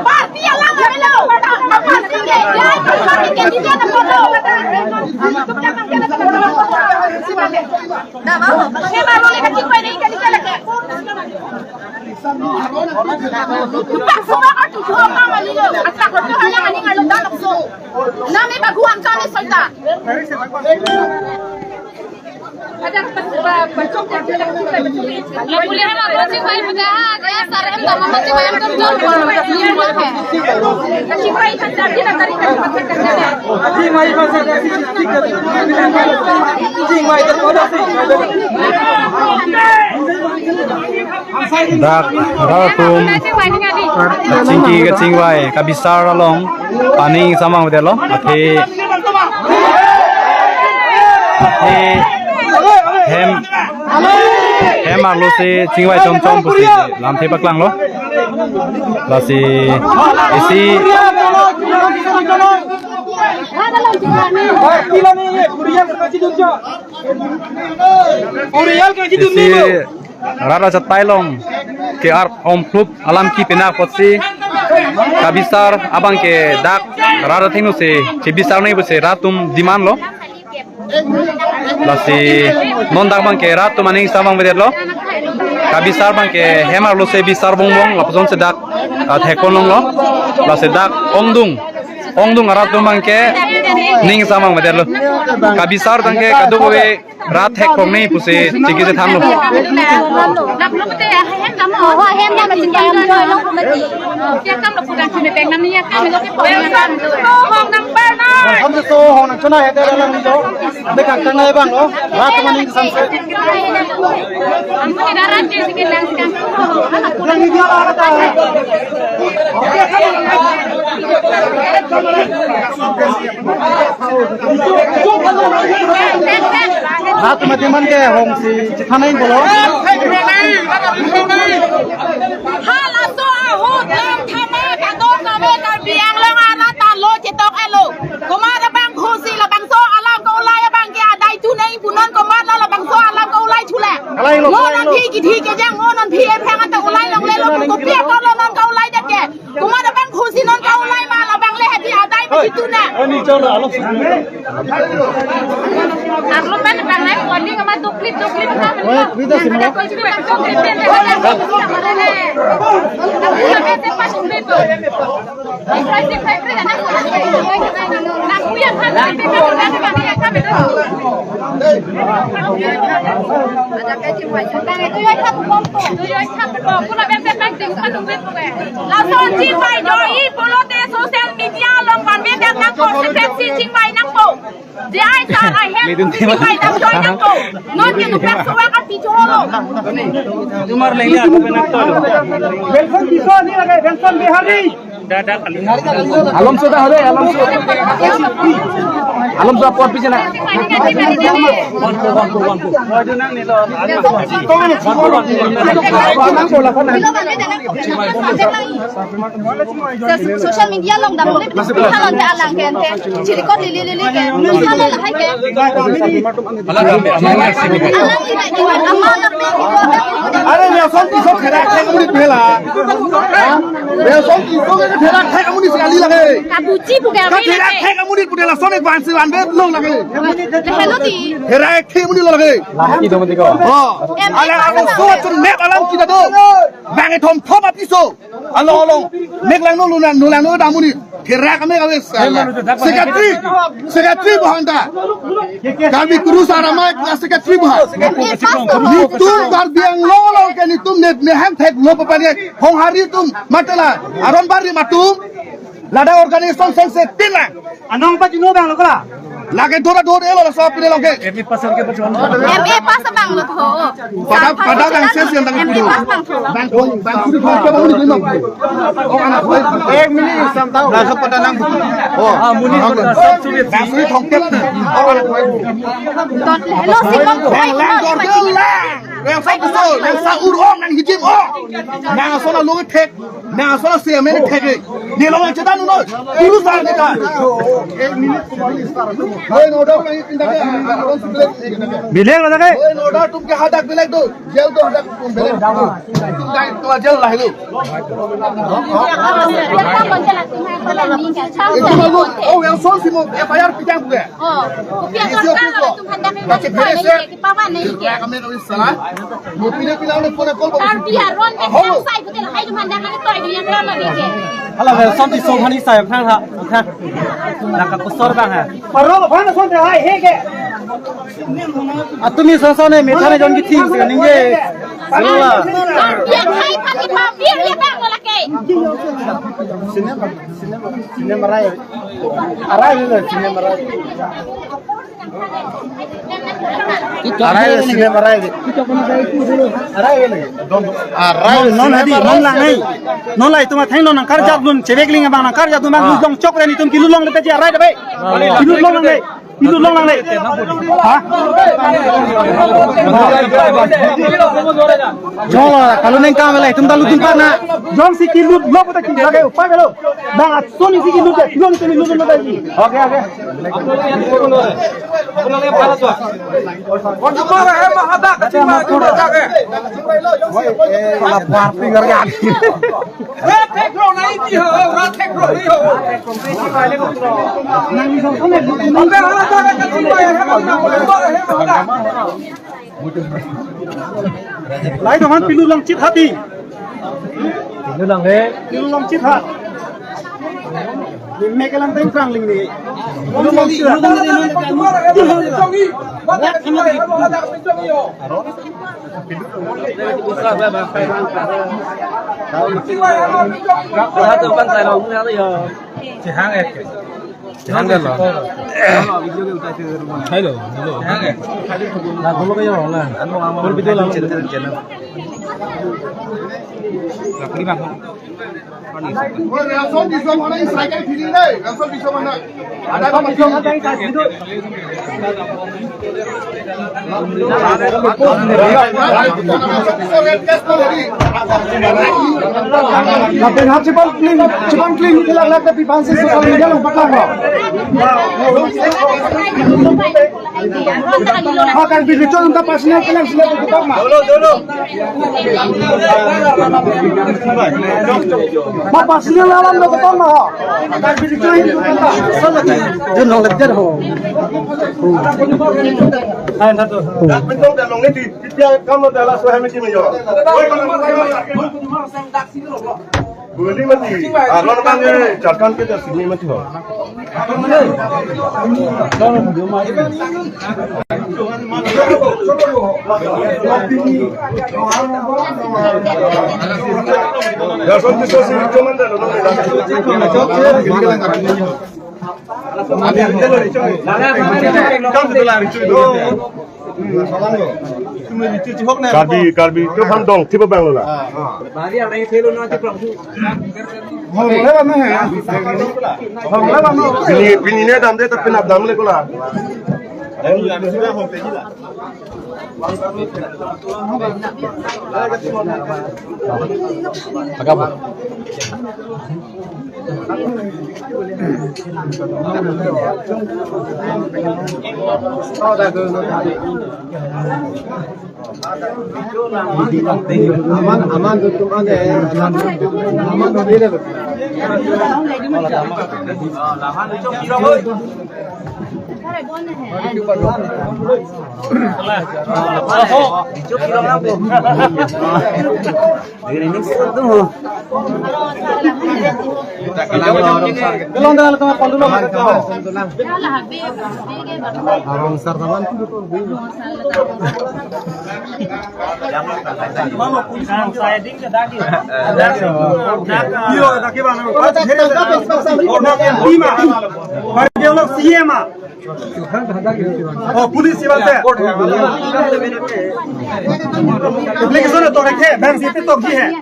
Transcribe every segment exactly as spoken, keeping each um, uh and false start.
Party alam avelo. Party ke, ya, party ke, dia na photo. Dah, bawa. Saya baru lihat kaki kau ini, kali kali. Pak, semua kartu jual nama ni lo. Atak kartu hanya ni ngalung dalam so. Nami baguan kami serta. Dak rat atum chingki kachingvai kabisar along paning samang vedetlo, athe, athe hem, hem arlo si chingvai chomchom pusi lamthe paklanglo. Lasi isi isi rat achatai along ke-ar omphlup alam kipi na apotsi kabisar abang ke dak rat athengno si chibisar nangji pusi rat atum demand lo. Lasi non dak abang ke rat atum aning samang vedetlo. Kabisar abang ke hem arlo si bisar bongbong lapuson si dak, ah, thekon longlo. Lasi dak ongdung, ongdung arat atum abang ke ning samang vedetlo. Kabisar abang ke kadokave rat thek ponji pusi chingki si thanlo. Hong nang chona hete lang ni jo. Ade kangkang nai bang lo. Rat mani samse. Rat mati man ke hong si chithanai bolo. Halaso ahut lam thana kadokave Karbi Anglong arat ta lo chetok elo. Komat abang phusi labangso alam ka-ulai abang ke adai tu nai punon komat lo labangso alam ka-ulai chula. Alai lo, ngo alai non lo. Phi kithi kejang ngo non phi ephang anta ulai longlelo kopi akor lo non ka-ulai det ke. Komat abang phusi non ka-ulai ma labang le hadi adai phi tu na. Ani chalo alok. Arlo pen bang nai warning ama dukli dukli bang. Wait, wait, wait. Lason chingvai do-i pulote social media along pamedak nangpo, sekresi chingvai nangpo. J I sir ahem chingvai nang join nangpo. Non ke dupak suak api cholo. Tumar lengga apa nak tahu? Benson Tisso ni lagi, Benson Bihari. Alonso dah ada, Alonso. Alonso apa pijana? Social media along dam le, halon ta alang ke ante. Chili kot lili lili ke. Halon lahai ke. Alang ini, ama na pe. Are, Nelson Tisso therak thek amonit pu hela. Ha? Nelson Tisso ke therak thek amonit sekali lagi. Kabuji bukan. Ka therak thek amonit pu hela, lason ek bansi anbe lo lagi. Hello ti. Therak thek amonit lo lagi. Lagi dong tiga. Oh. Em, alang em, aku em, so em. Chun mep alang kita do. Bang ethom thom apiso. Alo, alo. Mek langno, lo lang, lo langno, damuni. Therak ame kawes. Secretary. Secretary bohanta. Kami kurus aramai ke secretary bohan. Nitum Karbi Anglong along ke nitum net mehem thek lo papane. Honghari atum matela. Aron bari atum. Ladak organization sengse tin lang. Anong pajino bang lo kala? Lake dora dora elo la sap pine loke. M A pass ke pajon. M A pass bang lo tho. Pada, pada bang ses yang tang M A kudu. Pass bang tho. Bang kudu, bang kudu, bang kudu, bang kudu. Oh, anak gue. Ek minit sam tau. Nah, sab pada nang. Oh, ah, muni pada sab sulit. Bang sulit thongkep. Oh, anak gue. Don hello si bang. Bang lang dor dor lang. Bang sa kuso, bang sa ur ong nang hijim ong. Nang asona lo thek. Nang asona se amen thek. Dia lawan cetan uno. Guru sar kita. Law and order, law and order tum ke hadak bilek do. Jail do hadak tum bilek. Tum dai to jail lah itu. Itu bagus. Oh, yang sol simo F I R pijak ke. Oh, kopi ator kang tum hadak ke. Masih beres ya. Kami kami salah. Mau pindah pindah udah phone call. Tar biar ron ke sai betul hai tum hadak ke toy dia ron lagi ke. Hala, welcome to Sohani Sai Phang ha. Ha. Naka kusor bang ha. Paro bang son hai he ke. Atumi soso ne methane jon ki thing se ningje. Sila. Tar biar hai pagi pabir dia bang lagi. Cinema, cinema, cinema rai. Arai le cinema rai. Arai le cinema rai. Arai le. Arai non hadi non lang nai. Non lai tuma theng non nang karjap dun chebek ling abang nang karjap dun bang lulong chok rani tum ki lulong le ta ji arai da bai. Ki lulong nang nai. Ki lulong nang nai. Ha? Jong la kalu neng kam le tum ta lutun pa na. Jong si ki lut lo ta ki lage upai lo. Bang atso ni si ki lut ya. Ki lut ni lut lut ta ji. Okay, okay. Kau cuma rasa mahada kecil mah cuma jaga. Woi, eh, lapar tinggal ya. Rathek rong nai ti ho, rathek rong nai ho. Abe hala ta ka ti bai ha ma na ko he ma ha. Lai dong han pilu long chit hati. Pilu long he. Pilu long chit ha. Ni me ke lang teng krang ling ni. Pilu long chit ha. Aro. Chehang ek. Chehang dalo. Hello, hello. Chehang ek. Lagu lo kayo lang. Anu ama. Full video lang. Lagu ni bang. Oi, Ramson Tisso mana ini cycle feeling deh. Ramson Tisso mana? Ada apa Tisso? Lapen ha chepang clean, chepang clean ke lak lak tapi pansi social media long patlang lo. Ha Karbi Recho Jumta personal kelang sila tutup ma. Dulu, dulu. Ma personal alam lo tutup ma. Ha Karbi Recho Jumta. Jun nong lejar ho. Hai satu. Dak pintu dan nong ini di dia kamu adalah suami kimi yo. Beli mati. Arlon kan ye, Jharkhand ke dah sini mati ho. Ya, son tu so si cuman dah lo. Kam tu lari cuy do. Karbi, Karbi, tu kan dong, tiba bang lo la. Pini, pini ne dam de, tapi nap dam le ko la. Agak. Aman, aman, tutum ane, aman, aman, aman, Belong dengan teman pandu lo. Abang sar teman. Kang saya ding ke dagi. Iyo, dagi bang. Lima. Bagi dia lo C M ah. Oh, police iban te. Application to rakhe, bank si pe to ki hai.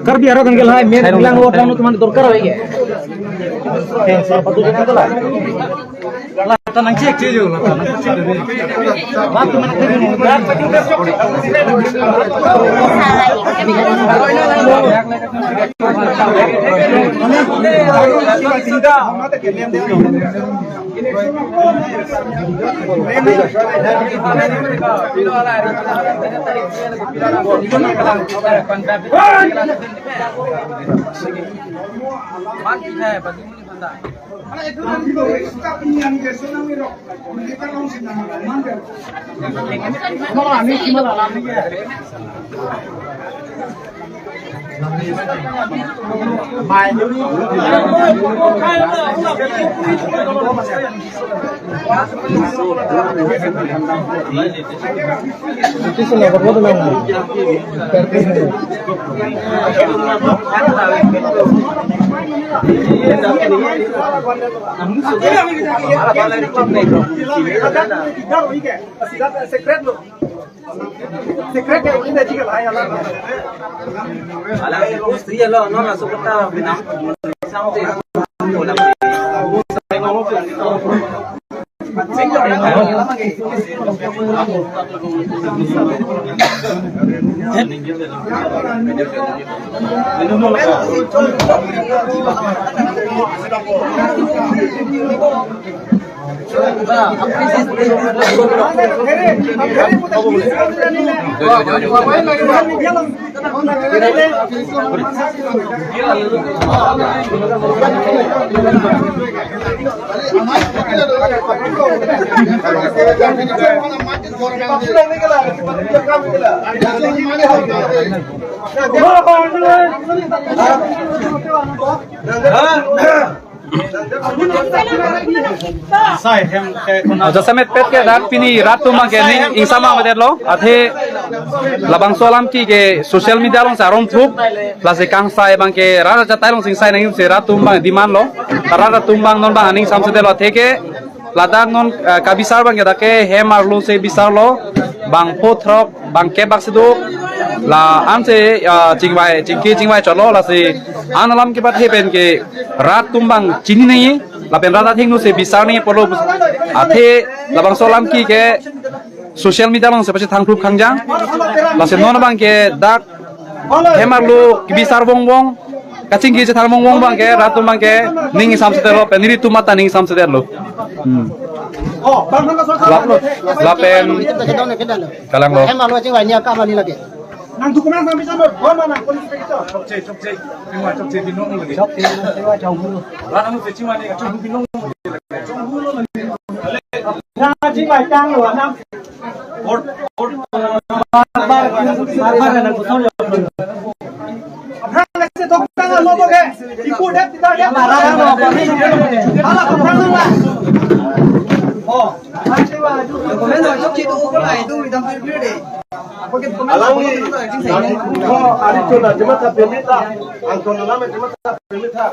Karbi aro kan gel hai, main bilang lo tang teman dorkar hai ke. Oke, sir, patu jangan telat. Tanang cek cek yo la, tanang cek cek. Secret ya, ini aja lah ya lah. Ala, eh, gusto ya lo, no, langsung kita binang. Sai hem ke kona. Jasemet pet ke dak pini rat atum abang ke ning ingsam abang avedetlo. Athe labangso alam ke social media along si arong thup. Lasi kangsai abang ke rat achatai along si ingsai nangji pusi rat atum abang demand lo. Rat atum abang non abang aning samsedetlo athe ke ladak non, eh, kabisar abang ke dak ke hem arlo si bisarlo. Bang pho throk bang kep bak si do. La ansi, ah, chingvai, chingki chingvai cholo lasi an alam kebathe pen ke rat atum abang chini nangji, lapen rat athengno si bisar nangji pulo. Athe labangso alam ke ke social media along si pachethang thup khangjang. Lasi non abang ke dak hem arlo kebisar vong vong, kachingki chethang vong vong abang ke rat atum abang ke ning ingsam sedetlo, pen nelitum mata ning ingsam sedetlo. Hmm. Lap-, lapen kalang lo. Hem arlo chingvai ni akam ani lake. Nang dokumen nang bisa lo, gua mana polisi kita. Chokche, chokche. Chokche, chokche, binong lagi. Chokche, chokche, chokche. Lah, nang chokche mana, chokche binong lagi. Nang chingvai tang lo, nang. Bor, bor. Bar, bar, bar, bar, nang kusol lo. Aphrang nang si tok tang lo to ke. Ipu dep, tidak dep. Hala, aphrang nang lah. Oh. Alangli, oh, ari chula, jema ta permit ta, angkon alama jema ta permit ta.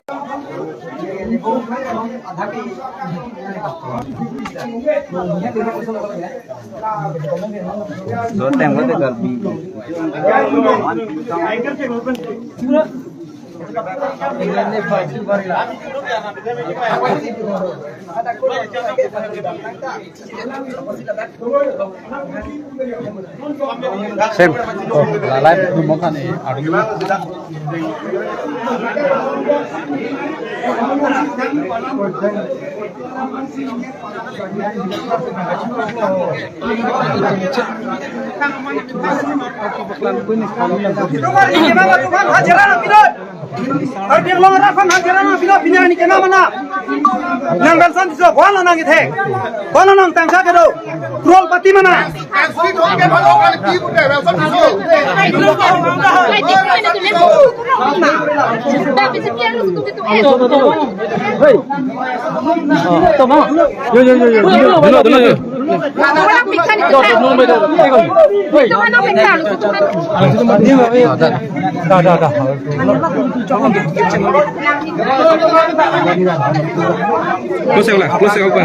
So, teng bote karbi. Sem, oh, lalai rumah kan eh, aduh. Itu mari, gimana tuh, Bang? Hajar anak itu. Karbi Anglong arat aphan hajira nang pilo pini ani kena mana? Nang Wilson Tisso, koan lo nang ithek. Koan lo nang tangsa kedo. Crorepati mana? Hey. Toma. Yo, yo, yo, yo. Dilo, dilo, dilo. Close lang, close lang, apa?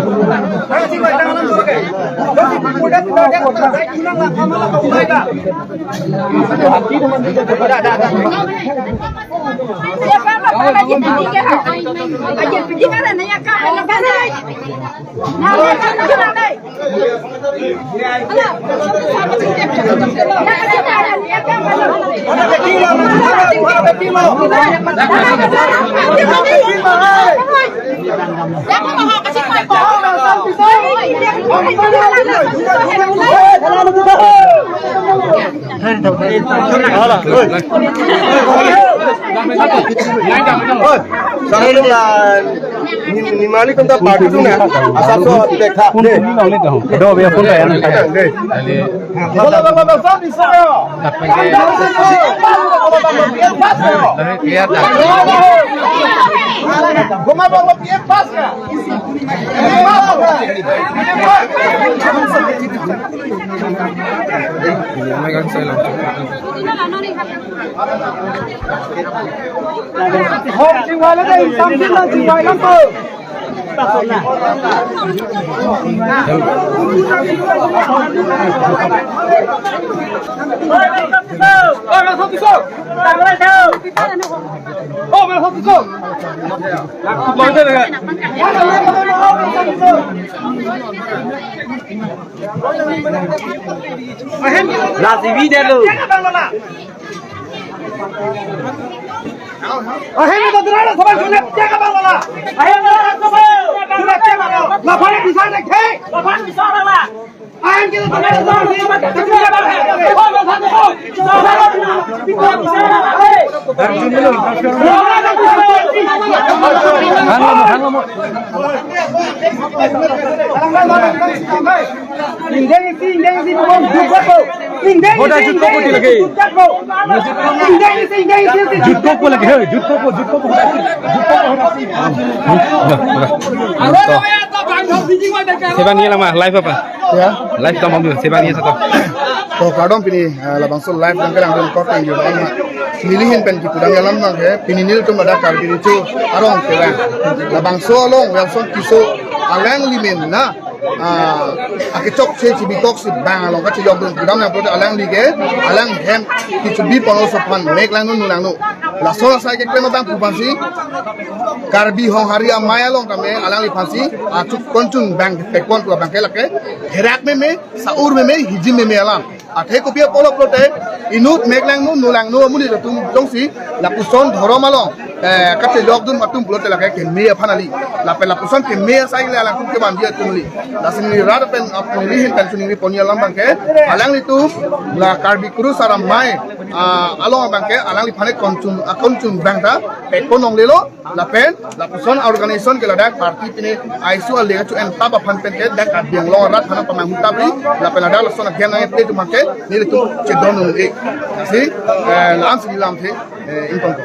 Nimali konta party tu na, asal so dekha de. Do be phone ta yan. De. Bola, bola, bola, sab bisa. Na sibi delo. Ahem, kita dura na sabar, sudah cek apa bola? Ahem, dura na sabar, sudah cek apa? Lapan bisa naik, hei. Lapan bisa orang lah. Ahem, kita dura na sabar, sudah cek apa? Oh, satu, oh. Indeng isi, indeng isi, bom, jukko. Indeng isi, indeng isi, jukko. Indeng isi, indeng isi, jukko lagi, hei, jukko, jukko, jukko. Seban ni lama, live apa? Ya. Live tamam dulu, seban ni satu. To kardom pini, eh, labangso live dang kerang dong kok yang dulu. Nelihin pen kipudam alam nang he, pini nelitum ada Karbi Riso Arong kevang. Labangso along, Wilson Tisso, alangli amen na. Ah, akechokche chibikok si bang along kachejokdun pudam nangpo, alangli ke, alang hem kechobi pon aso aphan, mek langno nu langno. Laso asai keklem abang pu aphansi, Karbi Honghari Amei along tame, alangliphansi, achu konchun bang pekon pu abang ke lake, herak meme, sa-ur meme, hijim meme alam. Athe kopi apotlo pulote, inut mek langno nu langno amonit atum jongsi lapuson dhorom along, eh, kachejokdun atum pulote lake keme aphan kali. Lapen lapuson keme asai le alangtum kevanji atum kali. Lasi neli rat pen, ap nelihin pen chuningri pon alam abang ke, alanglitum la Karbi Kurusar Amei, ah, along abang ke alangliphan konchun, ah, konchun bang ta pekon longlelo. Lapen lapuson organization ke ladak party pine aisu alega chu entap aphan pen ke dak Karbi Anglong arat aphan pamanghu tapri, lapen ladak lason agen nang epe atum ke nelitum chedon nung e. Lasi, eh, lam si lam the, eh, ingkong ko.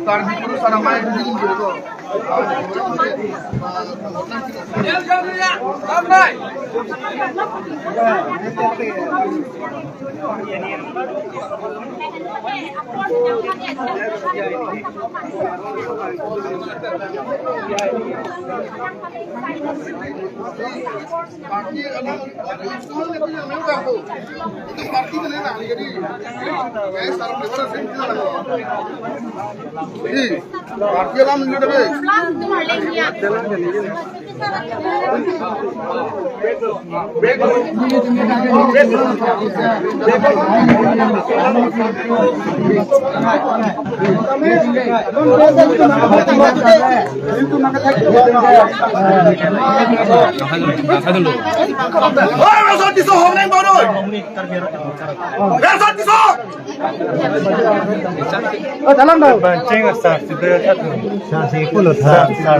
Karbi Kurusar Amei. Oh, dalam dah. Bancing asar sida satu. Sar si pulo tha. Sar, sar.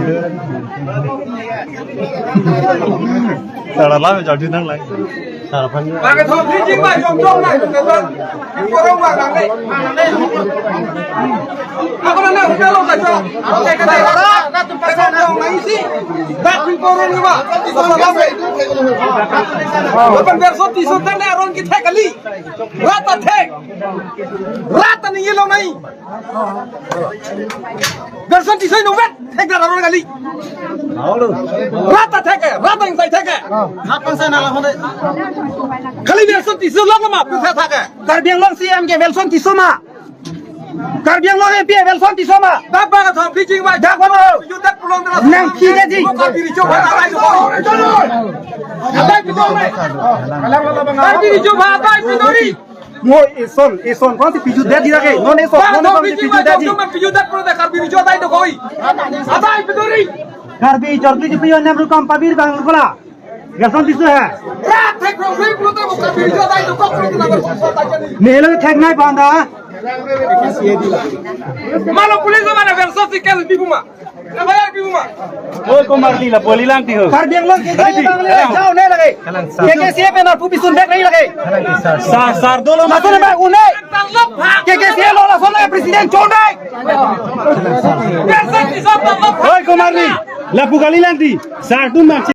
Sar alam jadi nang lai. Bang ke thom phi jing ba jong jong nai, nai, nai. Phi korong ba nang nai. Ako na na hotel lo ka jo. Ako ke ka nai. Ka nai si. Dak phi korong ni ba. Lapen Welson Tisso tang nai aron kethek kali. Rat ta thek. Rat ta ningje long nai. Welson Tisso inutvet thek dak aron kali. Rat ta thek, rat ta ingsai thek. Kali Welson Tisso lok ma pu thek thek. Karbi Anglong C M ke Welson Tisso ma. Karbi Anglong M P Welson Tisso ma. Dak bang ke thom phi jing ba. Dak bang. Phi ju det pulo nang. Nang phi det ji. Karbi Riso Bhai atai do. Atai phi do. Karbi Riso Bhai atai phi do ri. Mo ison, ison, kon si phi ju det di lagi. Non ison, bang non thom ison phi si jing phi ju ba det jong di. Jong phi ju det pulo dak Karbi Riso atai do koi. Atai phi do ri. Karbi jorgi ji phi yo nem rukam pabir bang kola. Welson Tisso he. Rat thek rong rui pulo ta buka Karbi Riso atai do kok pulo ta Welson Tisso atai jani. Nelo thek nai banda. Malo police mana Welson si kel bi buma. F I R bi buma. Oi, Kumar di la boli lang ti ho. Karbi Anglong ke jai bang le jao ne lage. K K C A pen arpu bisun bek nahi lage. Sar, sar dolo. Masuk le bang une. K K C A lo lason le president chonai. Oi, Kumar di. Lapu kali lang ti. Sar tu mas.